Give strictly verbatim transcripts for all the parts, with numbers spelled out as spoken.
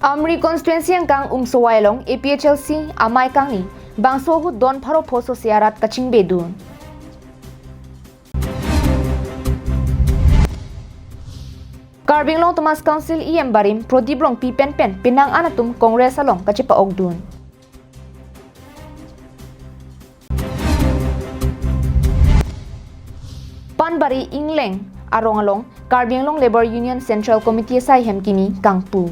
Amri constituency angkang Umsowai along A P H L C amei kangni bangso ahut don pharo pho sose arat kachingbedun. Karbi Anglong Autonomous Council E M barim Prodip Rongpi pen pen penang an atum Congress along kachepa-okdun. Panbari Ingleng arong along Karbi Anglong Labour Union Central Committee asai hem kimi kangpu.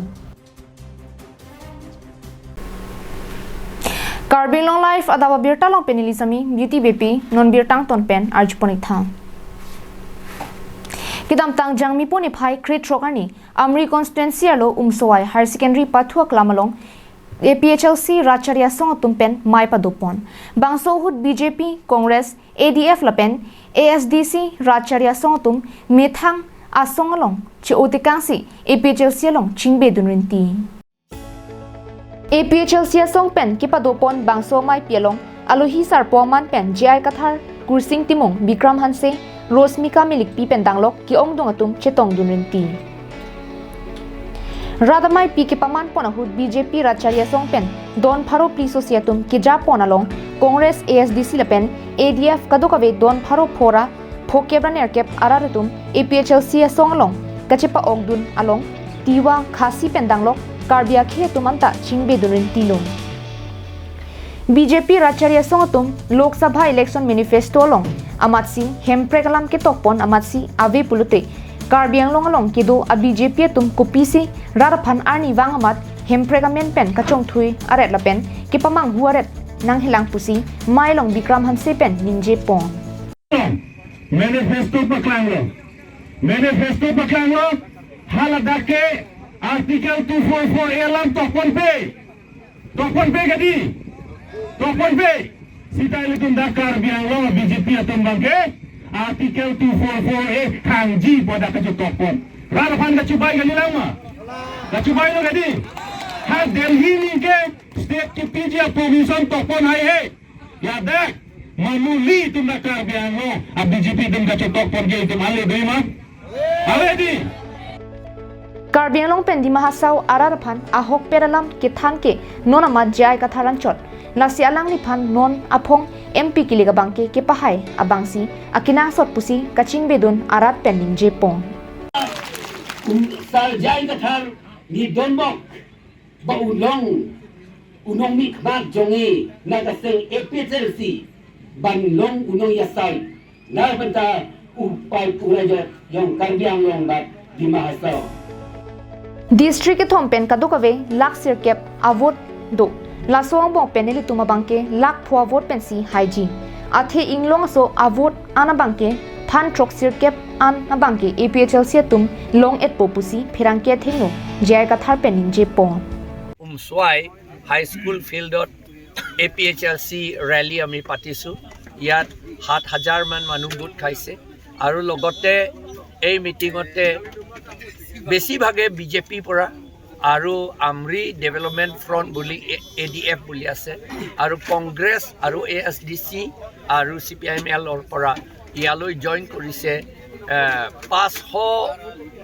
Karbi Anglong Live adap abirta along pen neli Sami Beauty Beypi, non birta angton pen arjupon-ik tha. Kedamtang Jangmipo niphai krethrok arni Amri constituency arlo Umsowai Higher Secondary pathu aklam along A P H L C rat chari asong atum pen mei padopon. Bangso ahut B J P, Congress, A D F lapen A S D C rat chari asong atum methang asong along che-o tekangsi A P H L C along chingbedun rinti. A P H L C asong pen kepadopon bangso ameipi along alohi sarpo aman pen J I Kathar, Kursing Timung, Bikram Hanse, Rosmika Milikpi pen danglok ke-ongdung atum chetongdun rinti. Rat ameipi kepamanpon ahut B J P rat chari asong pen don pharo phli sose atum kejapon along Congress, A S D C lapen A D F kadokave don pharo pho ra phokep ra nerkep arat atum A P H L C asong along kachepa-okdun along Tiwa, Khasi pen danglok Karbi akhei atum anta chingbedun rintilo. B J P rat chari asong atum Lok Sabha election manifesto along amatsi hemprek alam ketokpon amatsi ave pulote Karbi Anglong along kedo a B J P atum kopisi rat aphan arnivang amat hemprek amen pen kachongthui aret lapen kepamanghu aret nanghelang pusi mei along Bikram Hanse pen ningjepon. Manifesto paklanglo. Manifesto paklanglo. Haladak ke Article two four four A alam tokponpe. Tokponpe kadi. Tokponpe. Seta ilitum dak Karbi Anglong B J P atum abangke Article two four four A khangji pu dak kachetokpon. Rat aphan kachebai kalilang ma? Kachebainon kadi. Ha Delhi ningke state kepiji a-permission tokpon hai he. Ladak, manu ilitum dak Karbi Anglong a B J P atum kachetokpon ke itum ale dei ma? Ale dei. Karbi Anglong pen Dima Hasao arat aphan ahokpet alam kethan ke non amat J I Kathar anchot. Lasi alangliphan non aphong M P kilik abangke kepahai abangsi akenangsot pusi kachingbedun arat pen ningjepon. Um, Sar J I Kathar ni donbok ba ulong unong mikmat jongsi nangkaseng A P H L C ban long unong yasai na banta upai pura jot jong Karbi Anglong bat Dima Hasao. District kethom pen kadokave lakh sirkep avote do. Laso angbong pen nelitum abangke lakh pho avote pensi haiji. Athe inglong aso avote an abangke phan throksirkep an abangke A P H L C atum long-etpo pusi pherangke athengno J I Kathar pen ningjepon. Umsowai High School field ot A P H L C rally আমি পাতিছো। ইয়াত সাত হাজাৰ মান মানুহ গোট খাইছে আৰু লগতে এই মিটিঙতে বেছিভাগে বি জে পি পৰা আৰু আমৰি ডেভেলপমেণ্ট ফ্ৰণ্ট বুলি এ ডি এফ বুলি আছে আৰু কংগ্ৰেছ আৰু এ এছ ডি চি আৰু চি পি আই এম এলৰ পৰা ইয়ালৈ জইন কৰিছে, এ, পাঁচশ,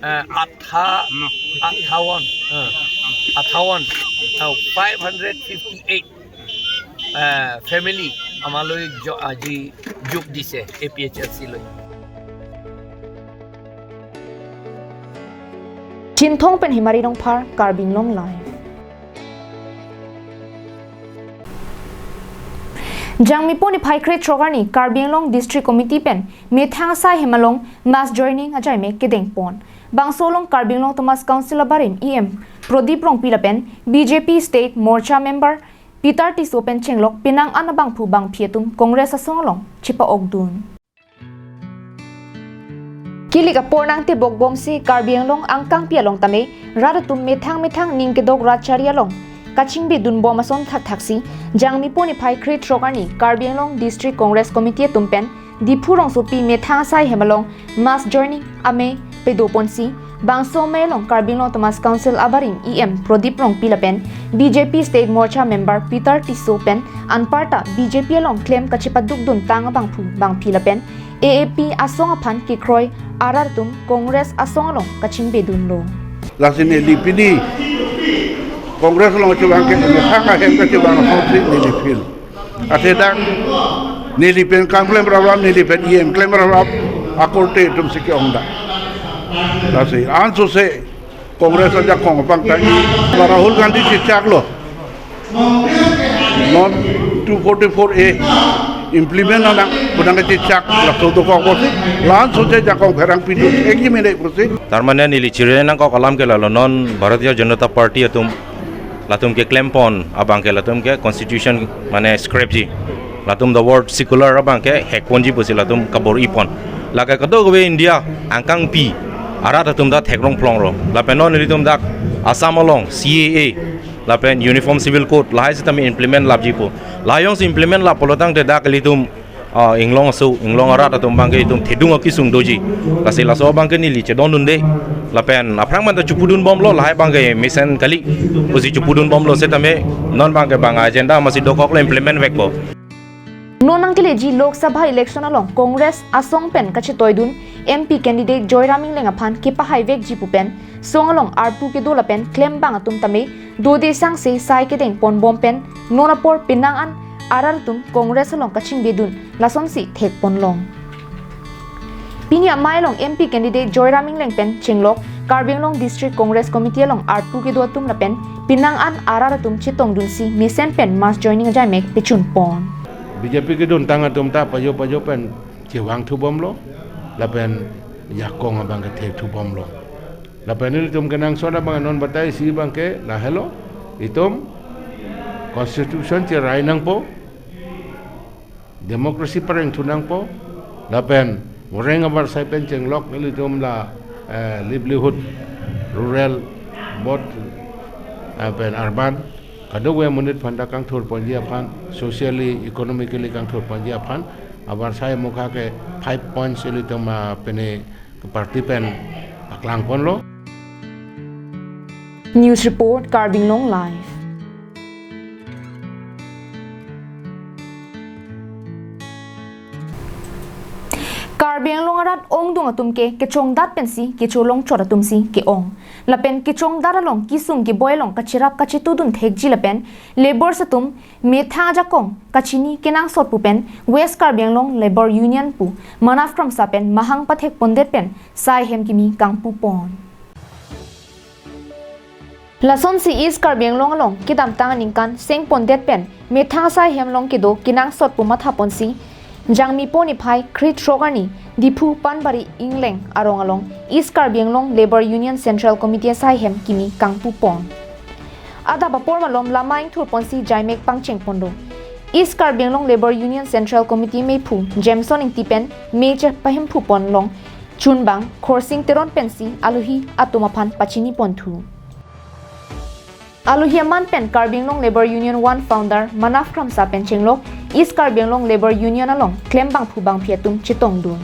এ, আঠা-, আঠাৱন্ন, এ, আঠাৱন্ন, এ, ফাইভ হাণ্ড্ৰেড ফিফটি এইট, এ, ফেমিলি আমালৈ জ-, আজি যোগ দিছে এ পি এইচ এল চিলৈ। Chinthong pen Himari Rongphar, Karbi Anglong Live. Jangmipo niphai krethrok arni Karbi Anglong District Committee pen methang asai hem along mass joining ajaime kedengpon. Bangso along Karbi Anglong Autonomous Council abarim E M Prodip Rongpi lapen B J P State Morcha member Peter Tisso pen chenglok penang an abangphu bangphi atum Congress asong along chepa-okdun. Kilik apor nangtebok bomsi Karbi Anglong angkangpi along tame rat atum methang methang ning kedok rat chari along kachingbedun bom ason thakthaksi Jangmipo niphai krethrok arni Karbi Anglong District Congress Committee atum pen Diphu rongsopi methang asai hem along mass joining amei pedoponsi bangso amei along Karbi Anglong Autonomous Council abarim E M Prodip Rongpi lapen B J P State Morcha member Peter Tisso pen anparta B J P along klem kachepadukduntang abangphu bangphi lapen A A P asong aphan kekroi arat atum Congress asong along kachingbedunlo. Lasi neli pini Congress along chevang ke, methang ahem kachevang apotsi neli feel. Athe dak neli pen kam klem rap rap, neli pen E M klem rap rap, akorte atum si ke-ong dak. Lasi ansose Congress ajakong abang ta, la Rahul Gandhi chechaklo, non two forty-four A implement nang, bonang kachechak, laso dokok apotsi, la ansose jakong pherangpi dun, ek ji mene apotsi. Tar mane neli chiri nangkok alam ke lalo, non Bharatiya Janata Party atum, latum keklempon abang ke latum ke constitution mane scrapji. Latum the word secular abang ke hackponji pusi latum kabor-ipon. Lake kadokave India angkangpi arat atum ta thekrong phlonglo. Lapen non ilitum dak Assam along C A A, lapen Uniform Civil Code, lahai sitame implement lapji pu. Lahai jongsi implement lap pulo tangte dak ilitum, ah, inglong aso, inglong arat atum abang ke itum thedung akesung doji. Lasi laso abang ke neli chedondunde. Lapen aphrang manta chepudunbomlo, lahai abang ke mesen kali pusi chepudunbomlo setame, non abang ke bang agenda masi dokoklo, implement vekpo. Non nangkeleji Lok Sabha election along Congress asong pen kachetoidun M P candidate Joyram Engleng aphan kepahai vekji pu pen song along arpu kedo lapen klembang atum tame dode sangse sai kedengponbom pen non apor penang an arat atum Congress along kachingbedun lasonsi thekponlong. Pini amei along M P candidate Joyram Engleng pen chenglok Karbi Anglong District Congress Committee along arpu kedo atum lapen penang an arat atum chetongdunsi mesen pen mass joining ajaimek pechunpon. B J P keduntang atum ta pajo pajo pen chevangthubomlo, lapen jakong abang ke thekthubomlo. Lapen ilitum kenangsot abang non batai si abang ke lahelo, itum constitution cherai nangpo, democracy parengthu nangpo, lapen moreng avarsai pen chenglok ilitum la, eh, livelihood, rural, both, eh, pen urban, kadokave amonit aphan ta kangthurponji aphan, socially, economically kangthurponji aphan, avarsai mukha ke five points ilitum, ah, pene party pen paklangponlo. News report, Karbi Anglong Live. Karbi Anglong arat ongdung atum ke kechongdat pensi kecholong chot atum si ke-ong. Lapen kechongdat along kesung keboi along kacherap kachetudun thekji lapen labour atum methang ajakong kachini kenangsot pu pen West Karbi Anglong Labour Union pu Manav Kramsa pen mahang pathekpondet pen sai hem kimi kangpupon. Lasonsi East Karbi Anglong along kedamtang aningkan sengpondet pen methang sai hem along kedo kenangsot pu mathaponsi Jangmi po niphai kre-throk arni Diphu Panbari Engleng arong along East Karbi Anglong Labour Union Central Committee asai hem kimi kangpupon. Adap apor malom lama ingthurponsi jaimek pangchengponlo. East Karbi Anglong Labour Union Central Committee mephu Jameson Ingti pen me chepahemphuponlong chunbang Khorsing Teron pensi alohi atum aphan pachiniponthu. Alohi aman pen Karbi Anglong Labour Union One founder Manav Kramsa pen chenglok East Karbi Anglong Labour Union along klembangphu bangphi atum chetongdun.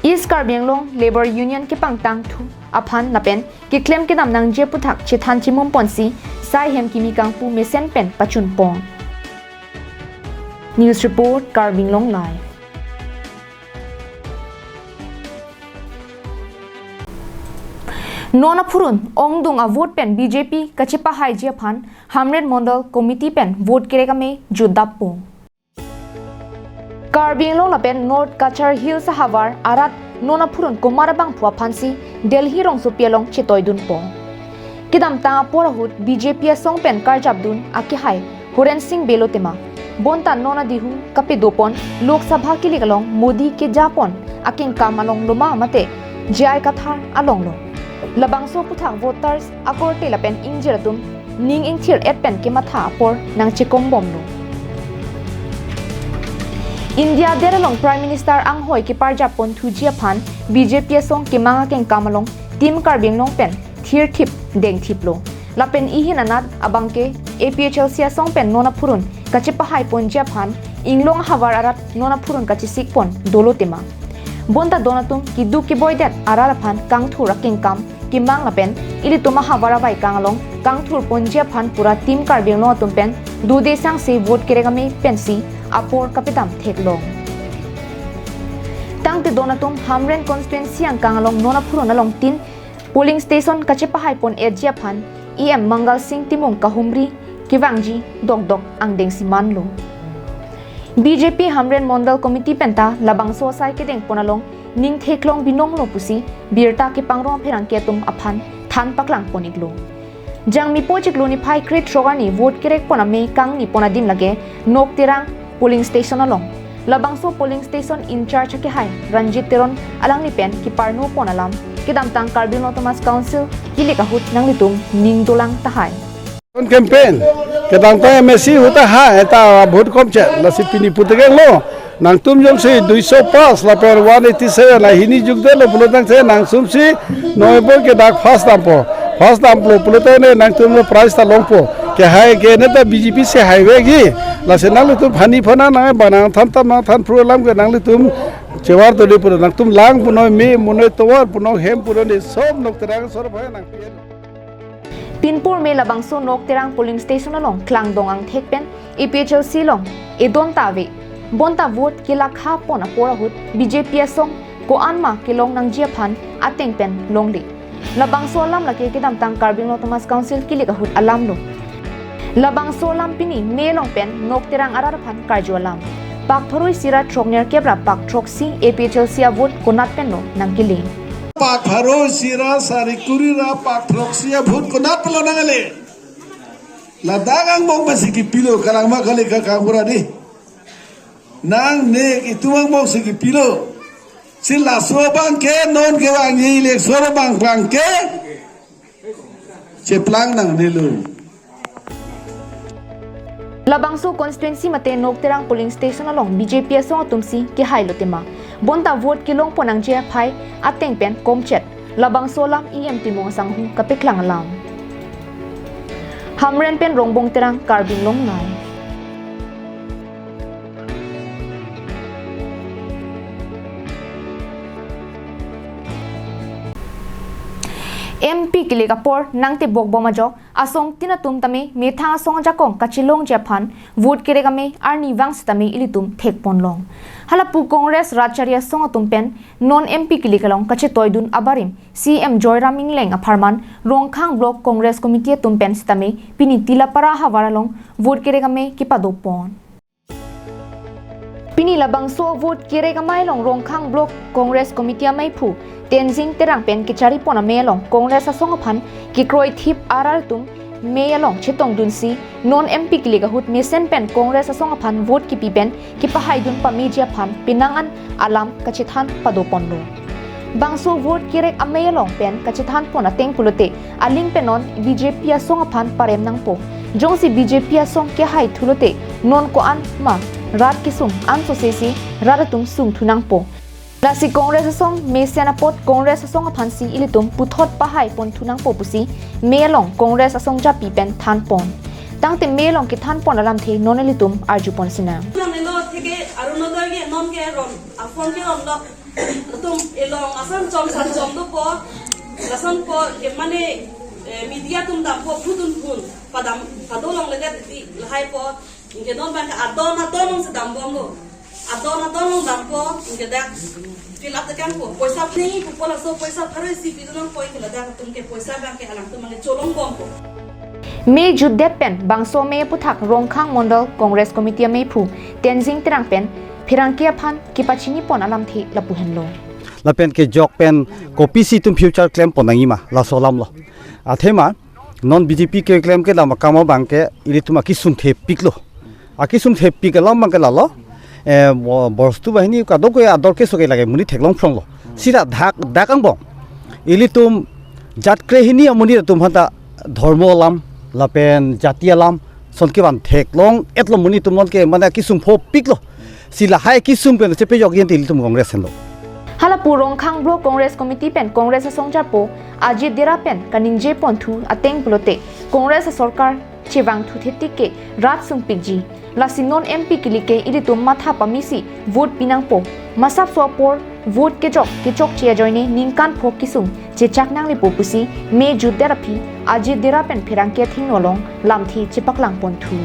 East Karbi Anglong Labour Union kepangtangthu aphan lapen keklem kedam nangji aputhak chethan chimumponsi sai hem kimi kangpu mesen pen pachunpon. News report, Karbi Anglong Live. Non aphurun ongdung avote pen B J P kachepahaiji aphan Hamren Mondol Committee pen vote kerekame jutdappo. Karbi Anglong lapen North Cachar Hills ahavar arat non aphurun komat abangphu aphansi Delhi rongsopi along chetoidunpo. Kedamtang apor ahut B J P asong pen karjapdun akehai Horen Sing Bey lo tema. Bonta non adihu kapedopon Lok Sabha kilik along Modi kejapon akengkam along loma mate J I Kathar alonglo. Labangso aputhak voters akorte lapen ingjir atum ning ingthir-et pen kematha apor nangchekongbomlo. India adet along Prime Minister anghoi keparjapponthuji aphan B J P asong kemang akengkam along Team Karbi Anglong pen thirthip dengthiplo. Lapen ihin anat abangke A P H L C asong pen non aphurun kachepahaiponji aphan inglong ahavar arat non aphurun kachesikpon dolo tema. Bonta don atum keduk keboidet arat aphan kangthur akengkam kemang lapen ilitum ahavar abaikang along kangthurponji aphan pura Team Karbi Anglong atum pen dode sangse vote kerekame pensi apor kapedam theklong. Tangte don atum Hamren constituency angkang along non aphurun along tin polling station kachepahaipon-etji aphan E M Mangal Sing Timung kahumri kevangji dokdok angdeng si manlo. B J P Hamren Mondal Committee penta labangso asai kedengpon along ning theklong binonglo pusi birta kepangrong pherangke atum aphan than paklangpon iklo. Jangmi pochiklo niphai krethrok arni vote kerekpon amei kangnipon adim lake Nokterang polling station along. Labangso polling station in charge akehai Ranjit Teron alangli pen keparnopon alam kedamtang Karbi Anglong Autonomous Council kilik ahut nanglitum ning dolang tahai. Campaign kedamtang M A C ahut ta ha eta vote komchet, lasi pini putekeng lo. Nangtum jongsi duiso pas lapen one eighty seven la hini jukdetlo pulo tangte nangtum si noi bor ke dak first dampo. First dampo pulo tangte nangtum lo prize ta longpo. Kehai ke neta B J P si haivekji. Lasi nanglitum phani phana nang banang than tam nang than phru alam ke nanglitum chevar todi pulo nangtum lang punoi me munoi tovar punoi hem punoi ne sob Nokterang sor bhai nang. Pinpur me labangso Nokterang polling station along klangdong angthek pen A P H L C along edon ta ave. Bonta vote kelakha pon apor ahut B J P asong ko-an ma kelong nangji aphan ateng pen longle. Labangso alam lake kedamtang Karbi Anglong Autonomous Council kilik ahut alamlo. Labangso alam pini me along pen Nokterang arat aphan karju alam. Pak pharo isi ra throknerkep ra pak throksi A P H L C avote konat penlo nangkele. Pak pharo isi ra sari kuri ra pak throksi avote konat penlo nangkele. Ladak angbong pensi kepilo, kalang ma kali ka kangura di. Nang ne itum angbong si kepilo. Si laso abangke non kevangji election abang abangke cheplang nangnelo. Labangso constituency mate Nokterang polling station along B J P asong atum si kehailo tema. Bonta vote kelongpon nangji aphai ateng pen komchet. Labangso alam E M Timung asangho kapeklang alam. Hamren pen Rongbong Terang, Karbi Anglong Live. M P kilik apor nangtebok bom ajok asongtin atum tame methang asong ajakong kachelongji aphan vote kerek amei arnivang sitame ilitum thekponlong. Halapu Congress rat chari asong atum pen non M P kilik along kachetoidun abarim C M Joyram Engleng apharman Rongkhang Block Congress Committee atum pen sitame pini Tilapara havar along vote kerek amei kepadopon. Pini labangso vote kerek amei along Rongkhang Block Congress Committee ameiphu Tenzing Terang pen kecharipon amei along Congress asong aphan kekroithip arat atum mei along chetongdunsi non M P kilik ahut mesen pen Congress asong aphan vote kipi pen kepahaidun pameji aphan penang an alam kachethan padoponlo. Bangso vote kerek amei along pen kachethanpon ateng pulote aling pen non B J P asong aphan parem nangpo. Jongsi B J P asong kehai thulote non ko-an ma rat kesung ansose si rat atum sung thu nangpo. Lasi Congress asong mesen apot Congress asong aphansi ilitum puthot pahaipon thu nangpo pusi mei along Congress asong japi pen thanpon. Tangte mei along kethanpon alamthe non ilitum arjupon sinang. Nang elo theke Arunodoi ke non ke ron, afon ke ron lo. Atum elong asan chom san chom dopo. Lason po ke mane, eh, media atum dampo phutun phun. Padam, padolongledet ti lahaipo. Anke non abang adon adon along si dambomlo. Adon adon along dampo, anke dak fill up tekangpo. Poisa pini pupo laso poisa pharo isi pidunangpo, anke ladak atum ke poisa abangke alangtum abangke cholongbompo. Mei jutdet pen bangso mei aputhak Rongkhang Mondal Congress Committee ameiphu Tenzing Terang pen pherangke aphan kepachinipon alamthe lapu henlo. Lapen kejok pen kopisi itum future klempon nangjima laso alamlo. Athema non B J P keklem kedam akam abangke ilitum akesung thepiklo. Akesung thepik alam abangke lalo. Eh, bo-, borstu bahini kadokave ador keso ke lake monit theklong phlonglo. Sira dak dak angbong. Ilitum jat krehini amonit atum aphanta dhormo alam lapen jati alam ason kevan theklong etlo monit atum nonke mane akesung phopiklo. Si lahai akesung pen chepejok yen te ilitum Congress henlo. Halapu Rongkhang Block Congress Committee pen Congress asong jarpo Ajit Dera pen kaningjepon thu ateng pulote Congress asorkar chevang thu thetik ke rat sungpikji. Lasi non M P kilik ke ilitum matha pamisi vote pinangpo. Masapso apor vote kejok kechokche ajoine ningkan pho kesung chechak nanglipo pusi mei jutdet aphi Ajit Dera pen pherangke athengno along lamthe chepaklangpon thu.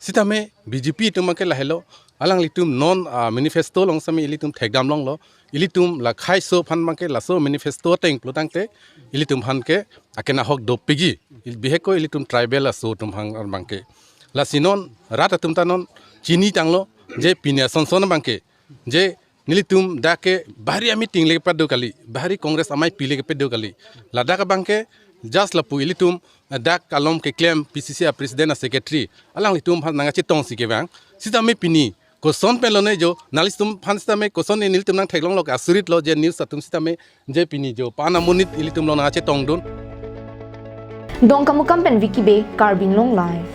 Sitame B J P atum abangke lahelo, alanglitum non, ah, manifesto along sitame ilitum thekdam longlo, ilitum la khaiso aphan abangke laso manifesto ateng pulo tangte ilitum aphan ke akena ahok dopikji, il-, bihek ko ilitum tribal aso atum aphan abangke. Lasi non rat atum ta non chinitanglo je pini asonson abangke je nelitum dak ke bahari a-meeting le kepaduk kali, bahari Congress amei pile kepaduk kali. Ladak abangke just lapu ilitum dak along keklem P C C a-president a-secretary alanglitum aphan nangkachetongsi kevang. Sitame pini koson pen lone jo, nanglitum aphan sitame koson ne nelitum nangtheklonglo ke asurit lo je news atum sitame je pini jo pa-an amonit ilitum along nangkachetongdun. Dongkamukam pen Vicky Bey, Karbi Anglong Live.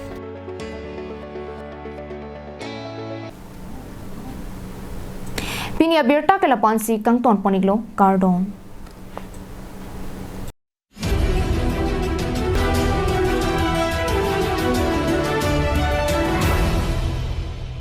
Pini abirta ke la-an si kangton pon-iklo, kardom.